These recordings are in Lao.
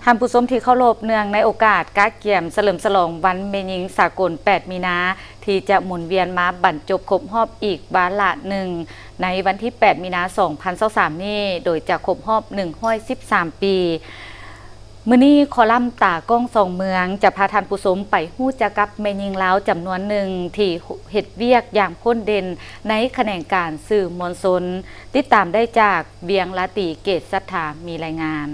ທ່ານຜູ້ຊົມທີ່ເຄົາລົບ, ເນື່ອງໃນໂອກາດກະກຽມສະເຫຼີມສະຫຼອງວັນແມ່ຍິງສາກົນ ແປດ ມີນາ ທີ່ຈະໝູນວຽນມາບັນຈົບຄົບຮອບອີກວາລະໜຶ່ງ ໃນວັນທີ ແປດ ມີນາ ສອງພັນຊາວສາມ ນີ້, ໂດຍຈະຄົບຮອບ ໜຶ່ງຮ້ອຍສິບສາມ ປີ. ມື້ນີ້ ຄໍລັມຕາກ້ອງສອງເມືອງ ຈະພາທ່ານຜູ້ຊົມໄປຮູ້ຈັກກັບແມ່ຍິງລາວຈຳນວນໜຶ່ງ ທີ່ເຮັດວຽກຢ່າງໂດດເດັ່ນໃນຂະແໜງການສື່ມວນຊົນ. ຕິດຕາມໄດ້ຈາກ ວຽງລາຕີ ເກດສັດຖາ ມີລາຍງານ.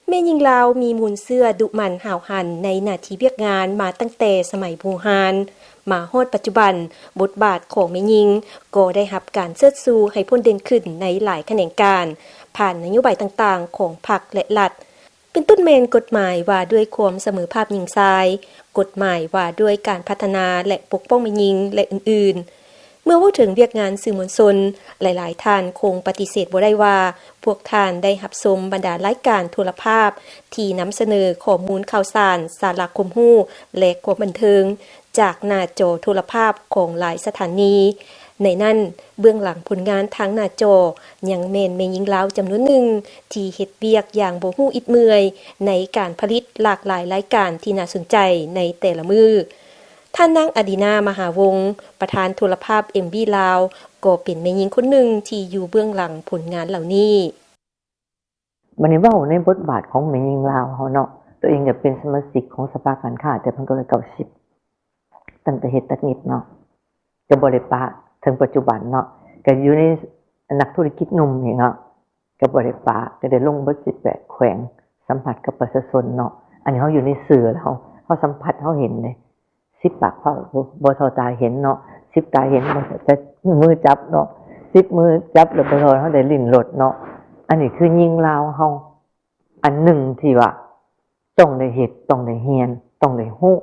ແມ່ຍິງລາວມີມູນເຊື້ອດຸໝັ່ນຫ້າວຫັນໃນໜ້າທີ່ວຽກງານມາຕັ້ງແຕ່ສະໄໝບູຮານ ມາຮອດປັດຈຸບັນ, ບົດບາດຂອງແມ່ຍິງກໍໄດ້ຮັບການເຊີດຊູໃຫ້ໂດດເດັ່ນຂຶ້ນໃນຫຼາຍຂະແໜງການ ຜ່ານນະໂຍບາຍຕ່າງໆຂອງພັກ ແລະ ລັດ. ເປັນຕົ້ນແມ່ນກົດໝາຍວ່າດ້ວຍຄວາມສະເໝີພາບຍິງຊາຍ, ກົດໝາຍວ່າດ້ວຍການພັດທະນາ ແລະ ປົກປ້ອງແມ່ຍິງ ແລະ ອື່ນໆ. ເມື່ອເວົ້າເຖິງວຽກງານສື່ມວນຊົນ, ຫຼາຍໆທ່ານຄົງປະຕິເສດບໍ່ໄດ້ວ່າ ພວກທ່ານໄດ້ຮັບຊົມບັນດາລາຍການໂທລະພາບທີ່ນຳສະເໜີຂໍ້ມູນຂ່າວສານ, ສາລະຄວາມຮູ້ ແລະ ຄວາມບັນເທີງ ຈາກໜ້າຈໍໂທລະພາບຂອງຫຼາຍສະຖານີ. ໃນນັ້ນ, ເບື້ອງຫຼັງຜົນງານທາງໜ້າຈໍ ຍັງແມ່ນແມ່ຍິງລາວຈຳນວນໜຶ່ງ ທີ່ເຮັດວຽກຢ່າງບໍ່ຮູ້ອິດເມື່ອຍ ໃນການຜະລິດຫຼາກຫຼາຍລາຍການທີ່ໜ້າສົນໃຈໃນແຕ່ລະມື້. ທ່ານນາງ ອາດີນາ ມະຫາວົງ ປະທານໂທລະພາບ ເອັມ ບີ ລາວ ກໍເປັນແມ່ຍິງຄົນໜຶ່ງທີ່ຢູ່ເບື້ອງຫຼັງຜົນງານເຫຼົ່ານີ້. ບັດນີ້ເວົ້າໃນບົດບາດຂອງແມ່ຍິງລາວເຮົາເນາະ, ຕົວເອງກໍເປັນສະມາຊິກຂອງສະພາການຄ້າແຕ່ພັນເກົ້າຮ້ອຍເກົ້າສິບ ຕັ້ງແຕ່ເຮັດຕັດຫຍິບເນາະ, ກໍບໍ່ໄດ້ປະເຖິງປັດຈຸບັນເນາະ, ກໍຢູ່ໃນນັກທຸລະກິດໜຸ່ມນີ້ເນາະ, ກໍບໍ່ໄດ້ປະ, ກໍໄດ້ລົງເບິດສິບແປດແຂວງ, ສຳຜັດກັບປະຊາຊົນເນາະ. ອັນນີ້ເຮົາຢູ່ໃນສື່ແລ້ວ ເຮົາ ເຮົາສຳຜັດ ເຮົາເຫັນເດ້. ສິບປາກເວົ້າ ບໍ່ ບໍ່ເທົ່າຕາເຫັນເນາະ, ສິບຕາເຫັນບໍ່ເທົ່າ ແຕ່ມືຈັບເນາະ, ສິບມືຈັບແລ້ວບໍ່ເທົ່າເຮົາໄດ້ລິ້ນລົດເນາະ. ອັນນີ້ຄືຍິງລາວເຮົາອັນໜຶ່ງທີ່ວ່າຕ້ອງໄດ້ເຮັດ, ຕ້ອງໄດ້ຮຽນ, ຕ້ອງໄດ້ຮູ້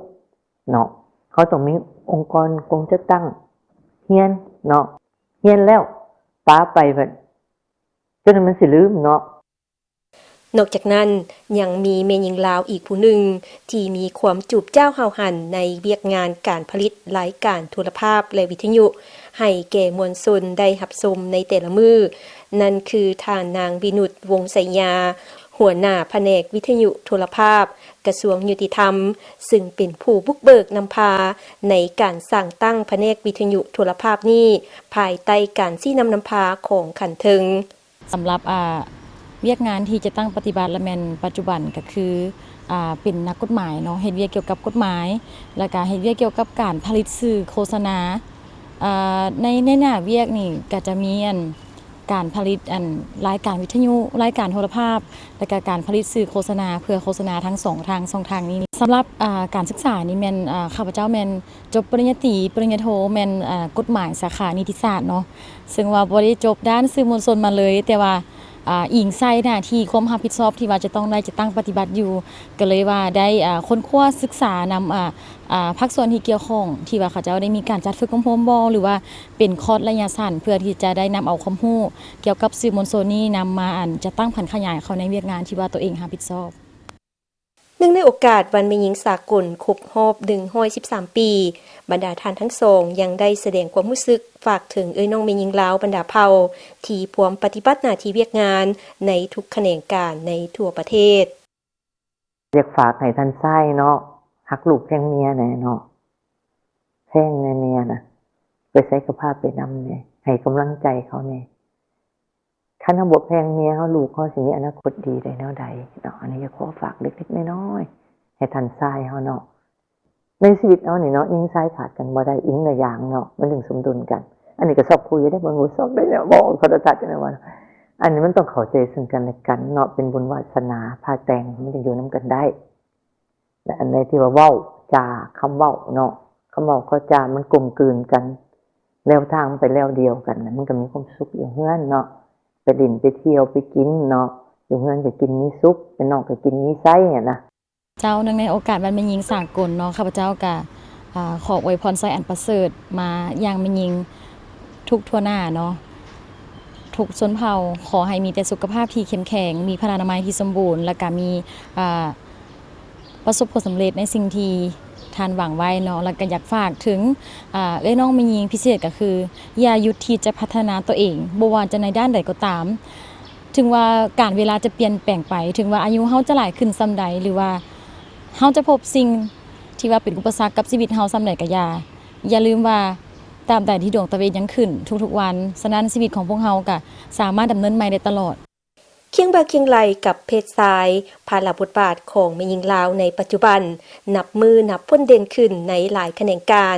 ເນາະ. ເຮົາຕ້ອງມີອົງກອນກົມຈັດຕັ້ງ, ຮຽນເນາະ, ຮຽນແລ້ວປະໄປ ບັດ ຈົນມັນຊິລືມເນາະ. ນອກຈາກນັ້ນ, ຍັງມີແມ່ຍິງລາວອີກຜູ້ໜຶ່ງ ທີ່ມີຄວາມຈູບຈ້າວຫ້າວຫັນໃນວຽກງານການຜະລິດລາຍການໂທລະພາບ ແລະ ວິທະຍຸ ໃຫ້ແກ່ມວນຊົນໄດ້ຮັບຊົມໃນແຕ່ລະມື້, ນັ້ນຄືທ່ານນາງ ວິນຸດ ວົງໄຊຍາ, ຫົວໜ້າພະແນກວິທະຍຸໂທລະພາບ, ກະຊວງຍຸຕິທຳ, ຊຶ່ງເປັນຜູ້ບຸກເບີກນຳພາໃນການສ້າງຕັ້ງພະແນກວິທະຍຸໂທລະພາບນີ້ ພາຍໃຕ້ການຊີ້ນຳນຳພາຂອງຂັ້ນເທິງ. ສຳລັບ ອາ ວຽກງານທີ່ຈະຕັ້ງປະຕິບັດລະແມ່ນປັດຈຸບັນກໍຄື ອາ ເປັນນັກກົດໝາຍເນາະ, ເຮັດວຽກກ່ຽວກັບກົດໝາຍ ແລ້ວກະເຮັດວຽກກ່ຽວກັບການຜະລິດສື່ໂຄສະນາ. ອາ ໃນ ໃນໜ້າວຽກນີ້ກໍຈະມີ ອັນ ການຜະລິດ ອັນ ລາຍການວິທະຍຸ, ລາຍການໂທລະພາບ ແລ້ວກະການຜະລິດສື່ໂຄສະນາ ເພື່ອໂຄສະນາທັງສອງທາງ ຊ່ອງທາງນີ້. ສຳລັບ ອາ ການສຶກສານີ້ແມ່ນ ອາ ຂ້າພະເຈົ້າແມ່ນ ຈົບປະລິນຍາຕີ ປະລິນຍາໂທ ແມ່ນ ອາ ກົດໝາຍສາຂານິຕິສາດເນາະ, ເຊິ່ງວ່າບໍ່ໄດ້ຈົບດ້ານສື່ມວນຊົນມາເລີຍ, ແຕ່ວ່າ ອາ ອີງໃສ່ໜ້າທີ່ຄວາມຮັບຜິດຊອບທີ່ວ່າຈະຕ້ອງໄດ້ຈັດຕັ້ງປະຕິບັດຢູ່, ກໍເລີຍວ່າໄດ້ ອາ ຄົ້ນຄວ້າສຶກສານຳ ອາ ອາ ພາກສ່ວນທີ່ກ່ຽວຂ້ອງ ທີ່ວ່າເຂົາເຈົ້າໄດ້ມີການຈັດຝຶກອົບຮົມບໍ່ ຫຼືວ່າເປັນຄອດໄລຍະສັ້ນ ເພື່ອທີ່ຈະໄດ້ນຳເອົາຄວາມຮູ້ກ່ຽວກັບສື່ມວນຊົນນີ້ ນຳມາ ອັນ ຈັດຕັ້ງຜັນຂະຫຍາຍເຂົ້າໃນວຽກງານທີ່ວ່າຕົວເອງຮັບຜິດຊອບ. ເນື່ອງໃນໂອກາດວັນແມ່ຍິງສາກົນຄົບຮອບໜຶ່ງຮ້ອຍສິບສາມປີ, ບັນດາທ່ານທັງສອງຍັງໄດ້ສະແດງຄວາມຮູ້ສຶກຝາກເຖິງເອື້ອຍນ້ອງແມ່ຍິງລາວບັນດາເຜົ່າ ທີ່ພວມປະຕິບັດໜ້າທີ່ວຽກງານໃນທຸກຂະແໜງການໃນທົ່ວປະເທດ. ຢາກຝາກໃຫ້ທ່ານຊາຍເນາະ, ຮັກລູກແພງເມຍແດ່ເນາະ, ແພງແດ່ເມຍນະ, ໄປໃສກໍພາໄປນຳແດ່, ໃຫ້ກຳລັງໃຈເຂົາແດ່. ຄັນເຮົາບໍ່ແພງເມຍເຮົາ, ລູກເຮົາຊິມີອະນາຄົດດີໄດ້ແນວໃດເນາະ? ອັນນີ້ກໍຂໍຝາກເລັກໆນ້ອຍໆ ໃຫ້ທ່ານຊາຍເຮົາເນາະ. ໃນຊີວິດເຮົານີ້ເນາະ, ຍິງຊາຍຂາດກັນບໍ່ໄດ້, ອິງຫຼາຍຢ່າງເນາະ, ມັນຈຶ່ງສົມດຸນກັນ. ອັນນີ້ກໍຊອບຄຸຍຢູ່ເດ້, ເບິ່ງຮູ້ຊອກໄດ້ແນວເວົ້າ ໂທລະທັດ ຈັ່ງໃດວ່າ, ອັນນີ້ມັນຕ້ອງເຂົ້າໃຈເຊິ່ງກັນແລະກັນເນາະ, ເປັນບຸນວາສະໜາພາແຕ່ງ, ມັນຈຶ່ງຢູ່ນຳກັນໄດ້. ແລະ ອັນໃດທີ່ວ່າເວົ້າຈາ, ຄຳເວົ້າເນາະ, ຄຳເວົ້າຄຳຈາມັນກົມກືນກັນ, ແນວທາງມັນໄປແນວດຽວກັນ, ມັນກໍມີຄວາມສຸກຢູ່ເຮືອນເນາະ, ໄປຫຼິ້ນໄປທ່ຽວໄປກິນເນາະ, ຢູ່ເຮືອນກໍກິນມີສຸກ, ໄປນອກກໍກິນມີໄຊຫັ້ນນະ. ເຈົ້າ ເນື່ອງໃນໂອກາດວັນແມ່ຍິງສາກົນເນາະ ຂ້າພະເຈົ້າກະ ອາ ຂໍອວຍພອນໄຊອັນປະເສີດມາຍັງແມ່ຍິງທຸກທົ່ວໜ້າເນາະ ທຸກຊົນເຜົ່າ ຂໍໃຫ້ມີແຕ່ສຸຂະພາບທີ່ເຂັ້ມແຂງ ມີພະລານາໄມທີ່ສົມບູນ ແລະກະມີ ອາ ປະສົບຜົນສຳເລັດໃນສິ່ງທີ່ທ່ານຫວັງໄວ້ເນາະ ແລະກະຢາກຝາກເຖິງ ອາ ເອື້ອຍນ້ອງແມ່ຍິງ ພິເສດກະຄື ຢ່າຢຸດທີ່ຈະພັດທະນາຕົວເອງ ບໍ່ວ່າຈະໃນດ້ານໃດກໍຕາມ ເຖິງວ່າການເວລາຈະປ່ຽນແປງໄປ ເຖິງວ່າອາຍຸເຮົາຈະຫຼາຍຂຶ້ນສ່ຳໃດ ຫຼືວ່າເຮົາຈະພົບສິ່ງທີ່ວ່າເປັນອຸປະສັກກັບຊີວິດເຮົາສ່ຳໃດກະຢ່າ ຢ່າລືມວ່າຕາບໃດທີ່ດວງຕາເວັນຍັງຂຶ້ນທຸກໆວັນ ສະນັ້ນຊີວິດຂອງພວກເຮົາກະສາມາດດຳເນີນໃໝ່ໄດ້ຕະຫຼອດ. ຄຽງບ່າຄຽງໄຫຼ່ກັບເພດຊາຍ, ພາລະບົດບາດຂອງແມ່ຍິງລາວໃນປັດຈຸບັນ ນັບມື້ນັບພົ້ນເດັ່ນຂຶ້ນໃນຫຼາຍຂະແໜງການ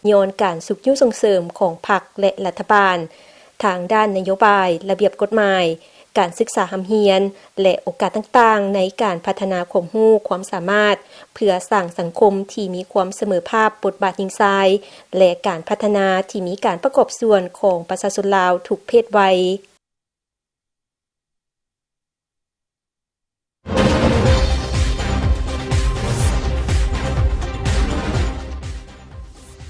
ຍ້ອນການຊຸກຍູ້ສົ່ງເສີມຂອງພັກ ແລະ ລັດຖະບານ ທາງດ້ານນະໂຍບາຍ, ລະບຽບກົດໝາຍ, ການສຶກສາຮ່ຳຮຽນ ແລະ ໂອກາດຕ່າງໆ ໃນການພັດທະນາຄວາມຮູ້ຄວາມສາມາດ ເພື່ອສ້າງສັງຄົມທີ່ມີຄວາມສະເໝີພາບບົດບາດຍິງຊາຍ ແລະ ການພັດທະນາທີ່ມີການປະກອບສ່ວນຂອງປະຊາຊົນລາວທຸກເພດໄວ.